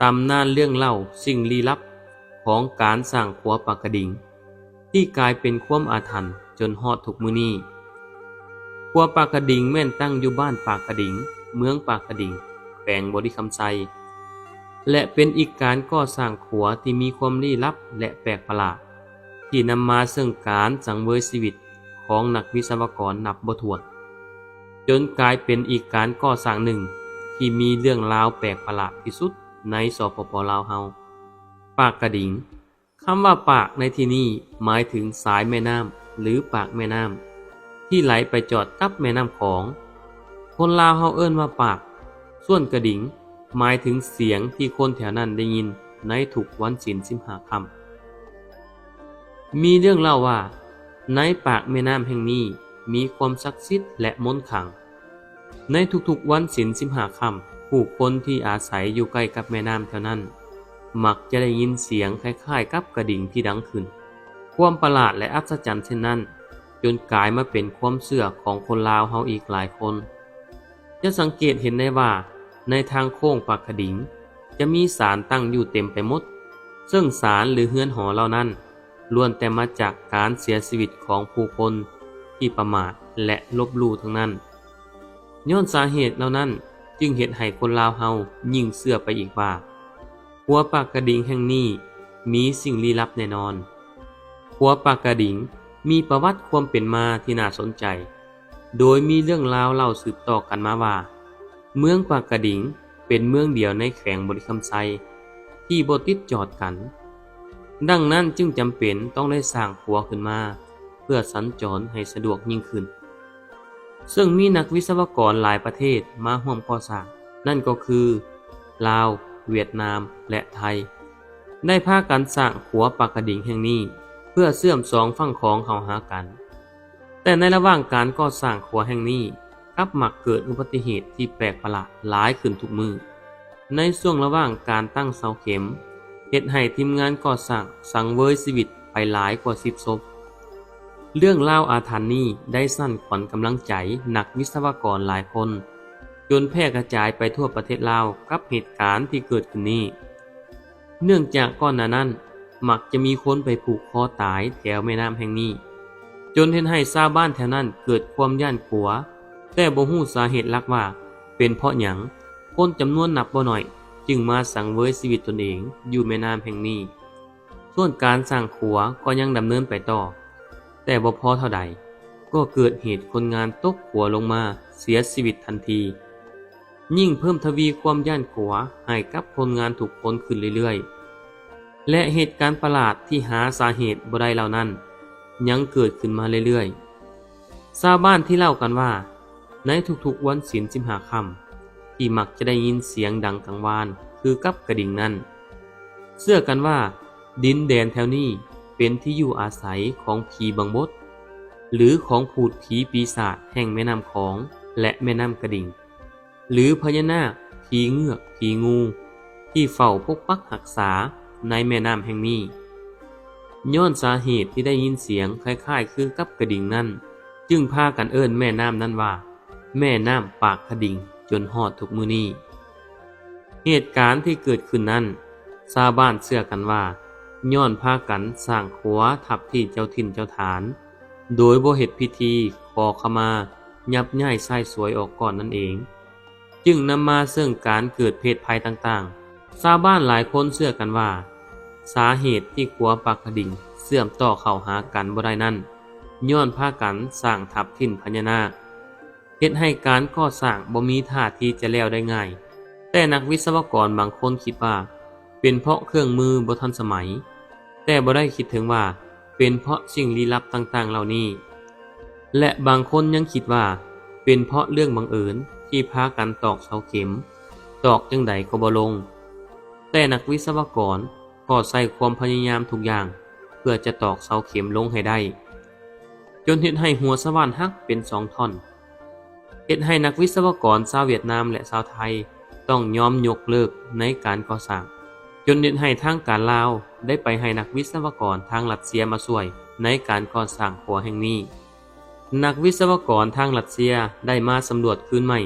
ຕຳນານເລື່ອງເລົ່າສິ່ງລີ້ລັບຂອງການສ້າງຂົວປາກກະດິງ ທີ່ກາຍເປັນຄວາມອາຖັນຈົນຮອດທຸກມື້ນີ້. ຂົວປາກກະດິງແມ່ນຕັ້ງຢູ່ບ້ານປາກກະດິງ, ເມືອງປາກກະດິງ, ແຂວງບໍລິຄຳໄຊ ແລະ ເປັນອີກການກໍ່ສ້າງຂົວທີ່ມີຄວາມລີ້ລັບ ແລະ ແປກປະຫຼາດ ທີ່ນຳມາເຊິ່ງການສັງເວຍຊີວິດຂອງນັກວິສະວະກອນນັບບໍ່ຖ້ວນ, ຈົນກາຍເປັນອີກການກໍ່ສ້າງໜຶ່ງທີ່ມີເລື່ອງລາວແປກປະຫຼາດທີ່ສຸດໃນ ສປປ ລາວເຮົາ. ປາກກະດິງ. ຄຳວ່າປາກໃນທີ່ນີ້ໝາຍເຖິງສາຍແມ່ນ້ຳ ຫຼື ປາກແມ່ນ້ຳ ທີ່ໄຫຼໄປຈອດກັບແມ່ນ້ຳຂອງ. ຄົນລາວເຮົາເອີ້ນວ່າປາກ, ສ່ວນກະດິງ ໝາຍເຖິງສຽງທີ່ຄົນແຖວນັ້ນໄດ້ຍິນໃນທຸກວັນສິນສິບຫ້າຄ່ຳ. ມີເລື່ອງເລົ່າວ່າ ໃນປາກແມ່ນ້ຳແຫ່ງນີ້ມີຄວາມສັກສິດ ແລະ ມົນຄັງ. ໃນທຸກໆວັນສິນສິບຫ້າຄ່ຳ, ຜູ້ຄົນທີ່ອາໄສຢູ່ໃກ້ກັບແມ່ນ້ຳແຖວນັ້ນ ມັກຈະໄດ້ຍິນສຽງຄ້າຍໆກັບກະດິງທີ່ດັງຂຶ້ນ. ຄວາມປະຫຼາດ ແລະ ອັດສະຈັນເຊັ່ນນັ້ນ ຈົນກາຍມາເປັນຄວາມເຊື່ອຂອງຄົນລາວເຮົາອີກຫຼາຍຄົນ. ຈະສັງເກດເຫັນໄດ້ວ່າ ໃນທາງໂຄ້ງປາກກະດິງ ຈະມີສານຕັ້ງຢູ່ເຕັມໄປໝົດ, ເຊິ່ງສານ ຫຼື ເຮືອນຫໍເຫຼົ່ານັ້ນ ລ້ວນແຕ່ມາຈາກການເສຍຊີວິດຂອງຜູ້ຄົນທີ່ປະໝາດ ແລະ ລົບຫຼູ່ທັງນັ້ນ. ຍ້ອນສາເຫດເຫຼົ່ານັ້ນ ຈຶ່ງເຮັດໃຫ້ຄົນລາວເຮົາຍິ່ງເຊື່ອໄປອີກວ່າ ຂົວປາກກະດິງແຫ່ງນີ້ມີສິ່ງລີ້ລັບແນ່ນອນ. ຂົວປາກກະດິງມີປະຫວັດຄວາມເປັນມາທີ່ໜ້າສົນໃຈ, ໂດຍມີເລື່ອງລາວເລົ່າສືບຕໍ່ກັນມາວ່າ ເມືອງປາກກະດິງເປັນເມືອງດຽວໃນແຂວງບໍລິຄຳໄຊທີ່ບໍ່ຕິດຈອດກັນ, ດັ່ງນັ້ນຈຶ່ງຈຳເປັນຕ້ອງໄດ້ສ້າງຂົວຂຶ້ນມາ ເພື່ອສັນຈອນໃຫ້ສະດວກຍິ່ງຂຶ້ນ, ເຊິ່ງມີນັກວິສະວະກອນຫຼາຍປະເທດມາຮ່ວມກໍ່ສ້າງ, ນັ້ນກໍຄື ລາວ, ຫວຽດນາມ ແລະ ໄທ ໄດ້ພາກັນສ້າງຂົວປາກກະດິງແຫ່ງນີ້ ເພື່ອເຊື່ອມສອງຝັ່ງຂອງເຂົ້າຫາກັນ. ແຕ່ໃນລະຫວ່າງການກໍ່ສ້າງຂົວແຫ່ງນີ້ ກັບມັກເກີດອຸບັດຕິເຫດທີ່ແປກປະຫຼາດຫຼາຍຂຶ້ນທຸກມື້. ໃນຊ່ວງລະຫວ່າງການຕັ້ງເສົາເຂັມ ເຮັດໃຫ້ທີມງານກໍ່ສ້າງສັງເວຍຊີວິດໄປຫຼາຍກວ່າສິບສົບ. ເລື່ອງລາວອາຖັນນີ້ໄດ້ສັ່ນຂວັນກຳລັງໃຈນັກວິສະວະກອນຫຼາຍຄົນ, ຈົນແຜ່ກະຈາຍໄປທົ່ວປະເທດລາວກັບເຫດການທີ່ເກີດຂຶ້ນນີ້. ເນື່ອງຈາກກ່ອນໜ້ານັ້ນ ມັກຈະມີຄົນໄປຜູກຄໍຕາຍແຖວແມ່ນ້ຳແຫ່ງນີ້, ຈົນເຮັດໃຫ້ຊາວບ້ານແຖວນັ້ນເກີດຄວາມຢ້ານກົວ, ແຕ່ບໍ່ຮູ້ສາເຫດຫຼັກວ່າເປັນເພາະຫຍັງ ຄົນຈຳນວນນັບບໍ່ໜ້ອຍຈຶ່ງມາສັງເວຍຊີວິດຕົນເອງຢູ່ແມ່ນ້ຳແຫ່ງນີ້. ສ່ວນການສ້າງຂົວກໍຍັງດຳເນີນໄປຕໍ່, ແຕ່ບໍ່ພໍເທົ່າໃດ ກໍເກີດເຫດຄົນງານຕົກຂົວລົງມາເສຍຊີວິດທັນທີ. ຍິ່ງເພີ່ມທະວີຄວາມຢ້ານກົວໃຫ້ກັບຄົນງານທຸກຄົນຂຶ້ນເລື້ອຍໆ ແລະ ເຫດການປະຫຼາດທີ່ຫາສາເຫດບໍ່ໄດ້ເຫຼົ່ານັ້ນ ຍັງເກີດຂຶ້ນມາເລື້ອຍໆ. ຊາວບ້ານທີ່ເລົ່າກັນວ່າ ໃນທຸກໆວັນສິນສິບຫ້າຄ່ຳ ທີ່ມັກຈະໄດ້ຍິນສຽງດັງກັງວານຄືກັບກະດິງນັ້ນ ເຊື່ອກັນວ່າດິນແດນແຖວນີ້ເປັນທີ່ຢູ່ອາໄສຂອງຜີບັງບົດ ຫຼື ຂອງພູດຜີປີສາດແຫ່ງແມ່ນ້ຳຂອງ ແລະ ແມ່ນ້ຳກະດິງ. ຫຼື ພະຍານາກ, ຜີເງືອກ, ຜີງູ ທີ່ເຝົ້າປົກປັກຮັກສາໃນແມ່ນ້ຳແຫ່ງນີ້. ຍ້ອນສາເຫດທີ່ໄດ້ຍິນສຽງຄ້າຍໆຄືກັບກະດິງນັ້ນ, ຈຶ່ງພາກັນເອີ້ນແມ່ນ້ຳນັ້ນວ່າ ແມ່ນ້ຳປາກກະດິງ ຈົນຮອດທຸກມື້ນີ້. ເຫດການທີ່ເກີດຂຶ້ນນັ້ນ, ຊາວບ້ານເຊື່ອກັນວ່າ ຍ້ອນພາກັນສ້າງຂົວທັບທີ່ເຈົ້າຖິ່ນເຈົ້າຖານ ໂດຍບໍ່ເຮັດພິທີຂໍຂະມາ ຍັບຍ້າຍຊາຍສວຍອອກກ່ອນນັ້ນເອງ, ຈຶ່ງນຳມາເຊິ່ງການເກີດເພດໄພຕ່າງໆ. ຊາວບ້ານຫຼາຍຄົນເຊື່ອກັນວ່າ ສາເຫດທີ່ຂົວປາກກະດິງເຊື່ອມຕໍ່ເຂົ້າຫາກັນບໍ່ໄດ້ນັ້ນ ຍ້ອນພາກັນສ້າງທັບຖິ່ນພະຍານາກ ເຮັດໃຫ້ການກໍ່ສ້າງບໍ່ມີທ່າທີ່ຈະແລ້ວໄດ້ງ່າຍ. ແຕ່ນັກວິສະວະກອນບາງຄົນຄິດວ່າ ເປັນເພາະເຄື່ອງມືບໍ່ທັນສະໄໝ, ແຕ່ບໍ່ໄດ້ຄິດເຖິງວ່າ ເປັນເພາະສິ່ງລີ້ລັບຕ່າງໆເຫຼົ່ານີ້ ແລະ ບາງຄົນຍັງຄິດວ່າ ເປັນເພາະເລື່ອງບັງເອີນທີ່ພາກັນຕອກເສົາເຂັມ, ຕອກຈັ່ງໃດກໍບໍ່ລົງ. ແຕ່ນັກວິສະວະກອນກໍໃຊ້ຄວາມພະຍາຍາມທຸກຢ່າງ ເພື່ອຈະຕອກເສົາເຂັມລົງໃຫ້ໄດ້, ຈົນເຮັດໃຫ້ຫົວສະຫວ່ານຫັກເປັນສອງທ່ອນ, ເຮັດໃຫ້ນັກວິສະວະກອນຊາວຫວຽດນາມ ແລະ ຊາວໄທ ຕ້ອງຍອມຍົກເລີກໃນການກໍ່ສ້າງ, ຈົນເຮັດໃຫ້ທາງການລາວໄດ້ໄປໃຫ້ນັກວິສະວະກອນທາງຣັດເຊຍມາຊ່ວຍໃນການກໍ່ສ້າງຂົວແຫ່ງນີ້. ນັກວິສະວະກອນທາງຣັດເຊຍໄດ້ມາສຳຫຼວດຄືນໃໝ່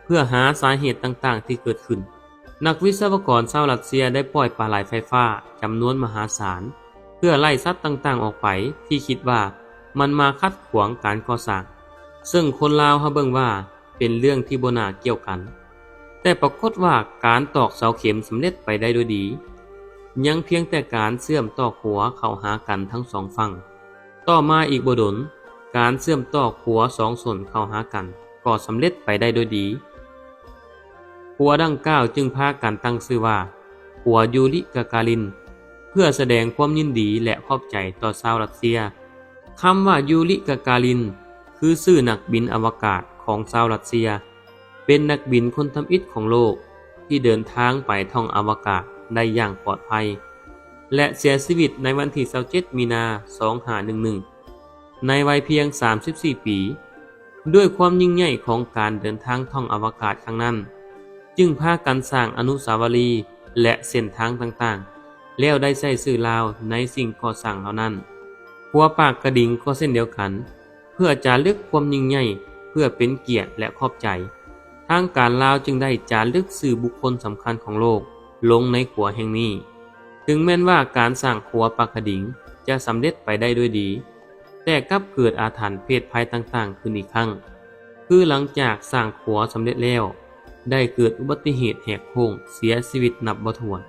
ເພື່ອຫາສາເຫດຕ່າງໆທີ່ເກີດຂຶ້ນ, ນັກວິສະວະກອນຊາວຣັດເຊຍໄດ້ປ່ອຍປາໄຫຼໄຟຟ້າຈຳນວນມະຫາສານ ເພື່ອໄລ່ສັດຕ່າງໆອອກໄປ ທີ່ຄິດວ່າມັນມາຂັດຂວາງການກໍ່ສ້າງ, ເຊິ່ງຄົນລາວເຮົາເບິ່ງວ່າເປັນເລື່ອງທີ່ບໍ່ໜ້າກ່ຽວກັນ. ແຕ່ປາກົດວ່າການຕອກເສົາເຂັມສຳເລັດໄປໄດ້ດ້ວຍດີ, ຍັງພຽງແຕ່ການເຊື່ອມຕໍ່ຂົວເຂົ້າຫາກັນທັງສອງຝັ່ງ. ຕໍ່ມາອີກບໍ່ດົນ, ການເຊື່ອມຕໍ່ຂົວສອງສົ້ນເຂົ້າຫາກັນກໍສຳເລັດໄປໄດ້ດ້ວຍດີ. ຂົວດັ່ງກ່າວຈຶ່ງພາກັນຕັ້ງຊື່ວ່າ ຂົວຢູຣິກາກາລິນ ເພື່ອສະແດງຄວາມຍິນດີ ແລະ ຂອບໃຈຕໍ່ຊາວຣັດເຊຍ. ຄຳວ່າຢູຣິກາກາລິນ ຄືຊື່ນັກບິນອະວະກາດຂອງຊາວຣັດເຊຍ, ເປັນນັກບິນຄົນທຳອິດຂອງໂລກ ທີ່ເດີນທາງໄປທ່ອງອະວະກາດໄດ້ຢ່າງປອດໄພ ແລະ ເສຍຊີວິດໃນວັນທີຊາວເຈັດ ມີນາ ສອງຫ້າໜຶ່ງໜຶ່ງ ໃນໄວພຽງສາມສິບສີ່ປີ. ດ້ວຍຄວາມຍິ່ງໃຫຍ່ຂອງການເດີນທາງທ່ອງອະວະກາດຄັ້ງນັ້ນ, ຈຶ່ງພາກັນສ້າງອະນຸສາວະລີ ແລະ ເສັ້ນທາງຕ່າງໆ ແລ້ວໄດ້ໃຊ້ຊື່ລາວໃນສິ່ງກໍ່ສ້າງເຫຼົ່ານັ້ນ. ຂົວປາກກະດິງກໍເຊັ່ນດຽວກັນ, ເພື່ອຈາລຶກຄວາມຍິ່ງໃຫຍ່, ເພື່ອເປັນກຽດ ແລະ ຂອບໃຈ, ທາງການລາວຈຶ່ງໄດ້ຈາລຶກຊື່ບຸກຄົນສຳຄັນຂອງໂລກລົງໃນຂົວແຫ່ງນີ້. ເຖິງແມ່ນວ່າການສ້າງຂົວປາກກະດິງຈະສຳເລັດໄປໄດ້ດ້ວຍດີ, ແຕ່ກັບເກີດອາຖັນເພດໄພຕ່າງໆຂຶ້ນອີກຄັ້ງ, ຄືຫຼັງຈາກສ້າງຂົວສຳເລັດແລ້ວ, ໄດ້ເກີດອຸບັດຕິເຫດແຫກໂຄ້ງເສຍຊີວິດນັບບໍ່ຖ້ວນ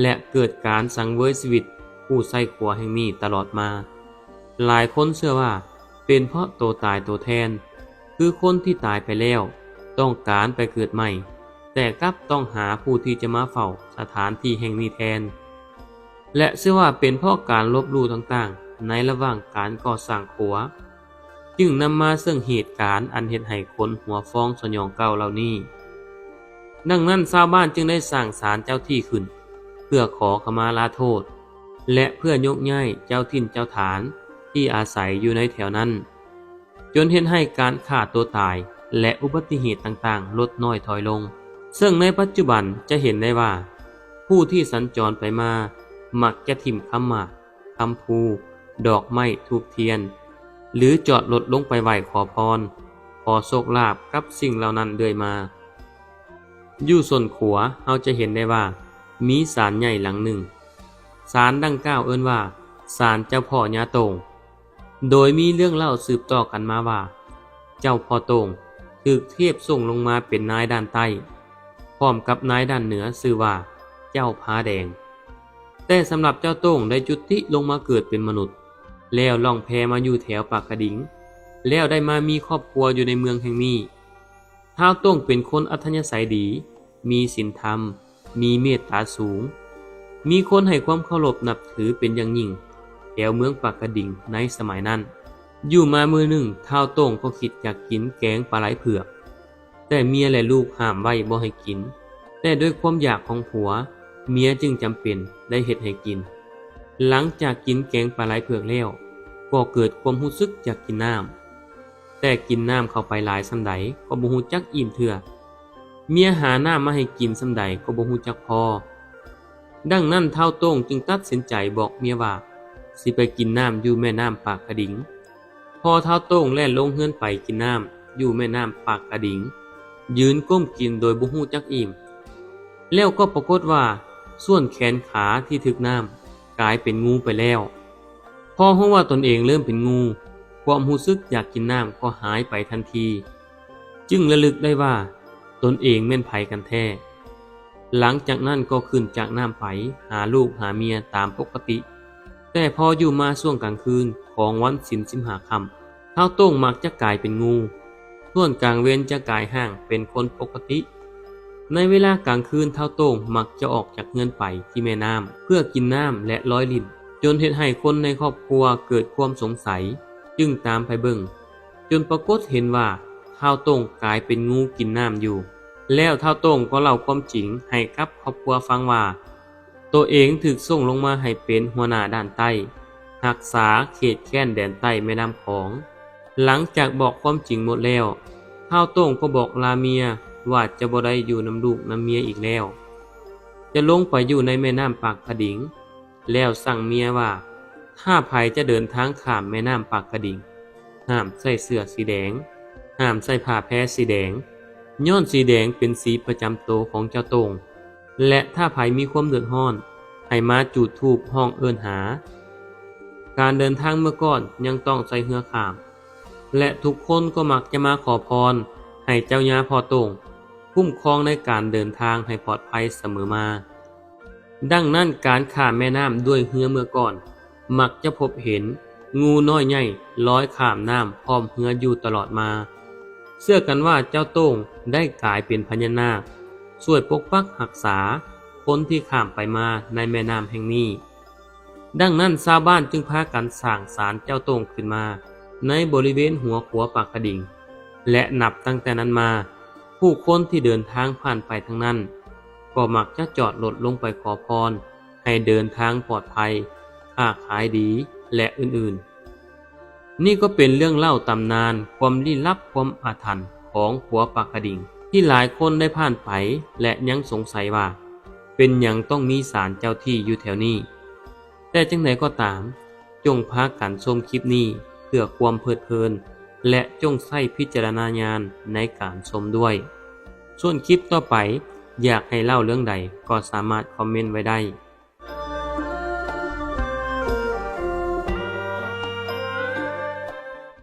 ແລະ ເກີດການສັງເວຍຊີວິດຜູ້ໃຊ້ຂົວແຫ່ງນີ້ຕະຫຼອດມາ. ຫຼາຍຄົນເຊື່ອວ່າເປັນເພາະໂຕຕາຍໂຕແທນ, ຄືຄົນທີ່ຕາຍໄປແລ້ວຕ້ອງການໄປເກີດໃໝ່, ແຕ່ກັບຕ້ອງຫາຜູ້ທີ່ຈະມາເຝົ້າສະຖານທີ່ແຫ່ງນີ້ແທນ ແລະ ເຊື່ອວ່າເປັນເພາະການລົບຫຼູ່ຕ່າງໆໃນລະຫວ່າງການກໍ່ສ້າງຂົວ, ຈຶ່ງນຳມາເຊິ່ງເຫດການອັນເຮັດໃຫ້ຄົນຫົວຟອງສະຫຍອງເກົ່າເຫຼົ່ານີ້. ດັ່ງນັ້ນ ຊາວບ້ານຈຶ່ງໄດ້ສ້າງສານເຈົ້າທີ່ຂຶ້ນ ເພື່ອຂໍຂະມາລາໂທດ ແລະ ເພື່ອຍົກຍ້າຍເຈົ້າຖິ່ນເຈົ້າຖານທີ່ອາໄສຢູ່ໃນແຖວນັ້ນ, ຈົນເຮັດໃຫ້ການຂ້າຕົວຕາຍ ແລະ ອຸບັດຕິເຫດຕ່າງໆລົດນ້ອຍຖອຍລົງ. ເຊິ່ງໃນປັດຈຸບັນຈະເຫັນໄດ້ວ່າ ຜູ້ທີ່ສັນຈອນໄປມາມັກຈະຖິ້ມຄຳໝາກ, ຄຳພູ, ດອກໄມ້, ທູບທຽນ ຫຼື ຈອດລົດລົງໄປໄຫວ້ຂໍພອນ, ຂໍໂຊກລາບກັບສິ່ງເຫຼົ່ານັ້ນເລື້ອຍມາ. ຢູ່ສົ້ນຂົວເຮົາຈະເຫັນໄດ້ວ່າ ມີສານໃຫຍ່ຫຼັງໜຶ່ງ. ສານດັ່ງກ່າວເອີ້ນວ່າ ສານເຈົ້າພໍ່ຍາໂຕ່ງ. ໂດຍມີເລື່ອງເລົ່າສືບຕໍ່ກັນມາວ່າ ເຈົ້າພໍ່ໂຕ່ງຖືກເທບສົ່ງລົງມາເປັນນາຍດ້ານໃຕ້ ພ້ອມກັບນາຍດ້ານເໜືອຊື່ວ່າ ເຈົ້າຜາແດງ. ແຕ່ສຳລັບເຈົ້າໂຕ່ງໄດ້ຈຸຕິລົງມາເກີດເປັນມະນຸດ ແລ້ວລ່ອງແພມາຢູ່ແຖວປາກກະດິງ ແລ້ວໄດ້ມາມີຄອບຄົວຢູ່ໃນເມືອງແຫ່ງນີ້. ທ້າວໂຕ່ງເປັນຄົນອັດທະຍາໄສດີ, ມີສິນທຳ, ມີເມດຕາສູງ, ມີຄົນໃຫ້ຄວາມເຄົາລົບນັບຖືເປັນຢ່າງຍິ່ງແຖວເມືອງປາກກະດິງໃນສະໄໝນັ້ນ. ຢູ່ມາມື້ໜຶ່ງ ທ້າວໂຕ່ງກໍຄິດຢາກກິນແກງປາໄຫຼເຜືອກ, ແຕ່ເມຍ ແລະ ລູກຫ້າມໄວ້ບໍ່ໃຫ້ກິນ, ແຕ່ດ້ວຍຄວາມຢາກຂອງຜົວ, ເມຍຈຶ່ງຈຳເປັນໄດ້ເຮັດໃຫ້ກິນ. ຫຼັງຈາກກິນແກງປາໄຫຼເຜືອກແລ້ວ, ກໍເກີດຄວາມຮູ້ສຶກຢາກກິນນ້ຳ, ແຕ່ກິນນ້ຳເຂົ້າໄປຫຼາຍສ່ຳໃດກໍບໍ່ຮູ້ຈັກອີ່ມເທື່ອ. ເມຍຫານ້ຳມາໃຫ້ກິນສ່ຳໃດກໍບໍ່ຮູ້ຈັກພໍ. ດັ່ງນັ້ນ ທ້າວໂຕ່ງຈຶ່ງຕັດສິນໃຈບອກເມຍວ່າ ຊິໄປກິນນ້ຳຢູ່ແມ່ນ້ຳປາກກະດິງ. ພໍທ້າວໂຕ່ງແລ່ນລົງເຮືອນໄປກິນນ້ຳຢູ່ແມ່ນ້ຳປາກກະດິງ, ຢືນກົ້ມກິນໂດຍບໍ່ຮູ້ຈັກອີ່ມ, ແລ້ວກໍປາກົດວ່າ ສ່ວນແຂນຂາທີ່ຖືກນ້ຳກາຍເປັນງູໄປແລ້ວ. ພໍຮູ້ວ່າຕົນເອງເລີ່ມເປັນງູ, ຄວາມຮູ້ສຶກຢາກກິນນ້ຳກໍຫາຍໄປທັນທີ, ຈຶ່ງລະລຶກໄດ້ວ່າຕົນເອງແມ່ນໃຜກັນແທ້. ຫຼັງຈາກນັ້ນກໍຂຶ້ນຈາກນ້ຳໄປຫາລູກຫາເມຍຕາມປົກກະຕິ. ແຕ່ພໍຢູ່ມາຊ່ວງກາງຄືນຂອງວັນສິນສິບຫ້າຄ່ຳ, ທ້າວໂຕ່ງມັກຈະກາຍເປັນງູ, ສ່ວນກາງເວັນຈະກາຍຮ່າງເປັນຄົນປົກກະຕິ. ໃນເວລາກາງຄືນ ທ້າວໂຕ່ງມັກຈະອອກຈາກເຮືອນໄປທີ່ແມ່ນ້ຳເພື່ອກິນນ້ຳ ແລະ ລອຍຫຼິ້ນ, ຈົນເຮັດໃຫ້ຄົນໃນຄອບຄົວເກີດຄວາມສົງໄສ, ຈຶ່ງຕາມໄປເບິ່ງ, ຈົນປາກົດເຫັນວ່າທ້າວໂຕ່ງກາຍເປັນງູກິນນ້ຳຢູ່. ແລ້ວທ້າວໂຕ່ງກໍເລົ່າຄວາມຈິງໃຫ້ກັບຄອບຄົວຟັງວ່າ ໂຕເອງຖືກສົ່ງລົງມາໃຫ້ເປັນຫົວໜ້າດ່ານໃຕ້, ຮັກສາເຂດແຄນແດນໃຕ້ແມ່ນ້ຳຂອງ. ຫຼັງຈາກບອກຄວາມຈິງໝົດແລ້ວ, ທ້າວໂຕ່ງກໍບອກລາເມຍວ່າຈະບໍ່ໄດ້ຢູ່ນຳລູກນຳເມຍອີກແລ້ວ, ຈະລົງໄປຢູ່ໃນແມ່ນ້ຳປາກກະດິງ. ແລ້ວສັ່ງເມຍວ່າ ຖ້າໃຜຈະເດີນທາງຂ້າມແມ່ນ້ຳປາກກະດິງ, ຫ້າມໃສ່ເສື້ອສີແດງ, ຫ້າມໃສ່ຜ້າແພສີແດງ, ຍ້ອນສີແດງເປັນສີປະຈຳໂຕຂອງເຈົ້າໂຕ່ງ. ແລະ ຖ້າໃຜມີຄວາມເດືອດຮ້ອນ ໃຫ້ມາຈູດທູບຮ້ອງເອີ້ນຫາ. ການເດີນທາງເມື່ອກ່ອນຍັງຕ້ອງໃຊ້ເຮືອຂ້າມ ແລະ ທຸກຄົນກໍມັກຈະມາຂໍພອນໃຫ້ເຈົ້າຍ່າພໍ່ໂຕ່ງຄຸ້ມຄອງໃນການເດີນທາງໃຫ້ປອດໄພສະເໝີມາ. ດັ່ງນັ້ນ ການຂ້າມແມ່ນ້ຳດ້ວຍເຮືອເມື່ອກ່ອນ ມັກຈະພົບເຫັນງູນ້ອຍໃຫຍ່ລອຍຂ້າມນ້ຳພ້ອມເຮືອຢູ່ຕະຫຼອດມາ. ເຊື່ອກັນວ່າເຈົ້າໂຕ່ງໄດ້ກາຍເປັນພະຍານາກ ຊ່ວຍປົກປັກຮັກສາຄົນທີ່ຂ້າມໄປມາໃນແມ່ນ້ຳແຫ່ງນີ້. ດັ່ງນັ້ນ ຊາວບ້ານຈຶ່ງພາກັນສ້າງສານເຈົ້າໂຕ່ງຂຶ້ນມາໃນບໍລິເວນຫົວຂົວປາກກະດິງ ແລະ ນັບຕັ້ງແຕ່ນັ້ນມາ ຜູ້ຄົນທີ່ເດີນທາງຜ່ານໄປທາງນັ້ນ ກໍມັກຈະຈອດລົດລົງໄປຂໍພອນໃຫ້ເດີນທາງປອດໄພ, ຄ້າຂາຍດີ ແລະ ອື່ນໆ. ນີ້ກໍເປັນເລື່ອງເລົ່າຕຳນານຄວາມລີ້ລັບຄວາມອາຖັນຂອງຂົວປາກກະດິງ ທີ່ຫຼາຍຄົນໄດ້ຜ່ານໄປ ແລະ ຍັງສົງໄສວ່າເປັນຫຍັງຕ້ອງມີສານເຈົ້າທີ່ຢູ່ແຖວນີ້. ແຕ່ຈັ່ງໃດກໍຕາມ, ຈົ່ງພາກັນຊົມຄລິບນີ້ເພື່ອຄວາມເພີດເພີນ ແລະ ຈົ່ງໃຊ້ພິຈາລະນາຍານໃນການຊົມດ້ວຍ. ສ່ວນຄລິບຕໍ່ໄປຢາກໃຫ້ເລົ່າເລື່ອງໃດກໍສາມາດຄອມເມັນໄວ້ໄດ້.